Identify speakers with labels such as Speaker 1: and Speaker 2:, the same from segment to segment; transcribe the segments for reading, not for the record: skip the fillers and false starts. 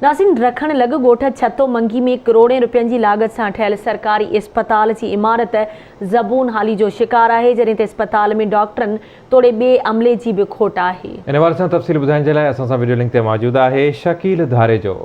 Speaker 1: ناظرين رکڻ لڳ ڳوٺ ڇتو منگي ۾ ڪروڙين روپين جي لاڳت سان ٺهيل سرڪاري اسپتال جي عمارت زبون حالي جو شڪار آهي جڏهن ته اسپتال ۾ ڊاڪٽرن توڙي ٻئي عملي جي به کوٽ آهي.
Speaker 2: ان حوالي سان تفصيل ٻڌائڻ جي لاء اسان سان وڊيو لنڪ تي موجود آهي شڪيل ڌاريجو.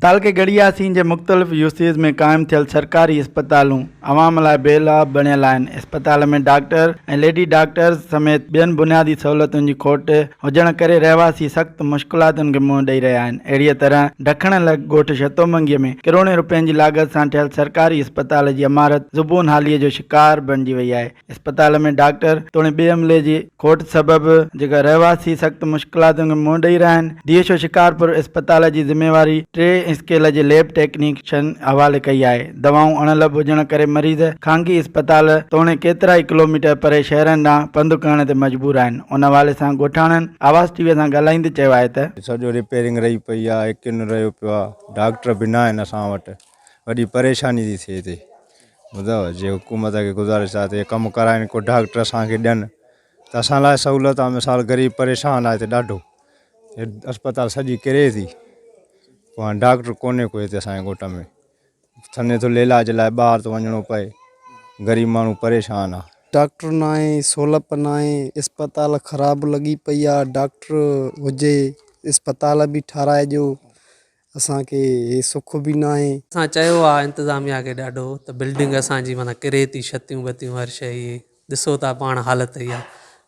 Speaker 3: تعلقي ڳڙهي ياسين جي مختلف يوسيز ۾ قائم ٿيل سرڪاري اسپتالون عوام لاء بي لاڀ بڻيل آهن، اسپتال ۾ ڊاڪٽر ۽ ليڊي ڊاڪٽرز سميت ٻين بنيادي سهولتن جي کوٽ هجڻ ڪري رهواسي سخت مشڪلاتن کي منهن ڏئي رهيا آهن، اهڙيء طرح ڊکڻ لڳ ڳوٺ شتومنگيء ۾ ڪروڙين رپين جي لاڳت سان ٺهيل سرڪاري اسپتال جي عمارت زبون حاليء جو شڪار بڻجي وئي آهي، اسپتال ۾ ڊاڪٽر توڻي ٻئي عملي جي کوٽ سبب جيڪا رهواسي سخت مشڪلاتن کي منهن ڏئي رهيا آهن، ڊي ايڇ او شڪارپور اسپتال جي ذميواري ٽي اسڪيل جي ليب ٽيڪنيشن حوالي ڪئي آهي، دوائون اڻلڀ هجڻ ڪري مريض خانگي اسپتال توڻي ڪيترائي ڪلوميٽر پري شهرن ڏانهن پنڌ ڪرڻ تي مجبور آهن، ان حوالي سان ڳوٺاڻن آواز ٽي وي سان ڳالهائيندي چيو آهي ته.
Speaker 4: سڄو رپيئرنگ رهي پئي آهي، هڪ نه رهيو پيو آهي، ڊاڪٽر به نه آهن اسان وٽ، وڏي پريشاني ٿي ٿئي هتي. ٻڌايو جي حڪومت کي گذارش آهي ته هي ڪم ڪرائين ڪو ڊاڪٽر اسان کي ڏين ته اسان لاء سهولت آهي مثال غريب پريشان آهي هتي ڏاڍو هي اسپتال سڄي ڪري ٿي پوء هاڻي ڊاڪٽر ڪونهي ڪو هتي اسانجي ڳوٺ ۾ ٿڃي ٿو علاج لاء ٻاهر ٿو وڃڻو پئي غريب ماڻهو پريشان آهي.
Speaker 5: ڊاڪٽر ناهي سهولت ناهي اسپتال خراب لڳي پئي آهي ڊاڪٽر هجي اسپتال به ٺاراهي ڏيو اسان کي هي سک به ناهي.
Speaker 6: اسان چيو آ انتظاميا کي ڏاڍو ته بلڊنگ اسان جي معنيٰ ڪري ٿي ڇتيون بتيون هر شئي هي ڏسو ٿا پاڻ حالت اها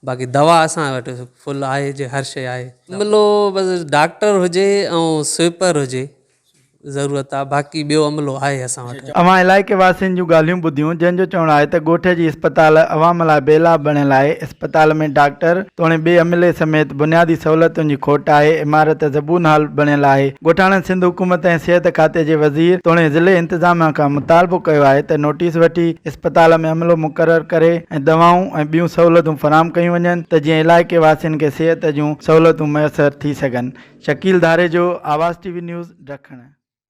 Speaker 6: باقي دوا اسان وٽ فل آهي جي هر شئي آهي. عملو بس ڊاڪٽر هجي ۽ سوئپر هجي ضرورت آ باقي ٻيو عملو آهي اسان وٽ.
Speaker 3: اوهان علائقي واسين جون ڳالهيون ٻڌيون جنهن جو چوڻ آهي ته ڳوٺ جي اسپتال عوام لاء بي لاڀ بڻيل آهي، اسپتال ۾ ڊاڪٽر توڻي ٻئي عملي سميت بنيادي سهولتن جي کوٽ آهي، عمارت زبون حال بڻيل آهي، ڳوٺاڻن سنڌ حڪومت ۽ صحت کاتي جي وزير توڻي ضلعي انتظاميا کان مطالبو ڪيو آهي ته نوٽيس وٺي اسپتال ۾ عملو مقرر ڪري ۽ دوائون ۽ ٻيون سهولتون فراهم ڪيون وڃن ته جيئن علائقي واسين کي صحت جون سهولتون ميسر ٿي سگهن. Shakeel Dharejo, Awaz T V news, Dakhan.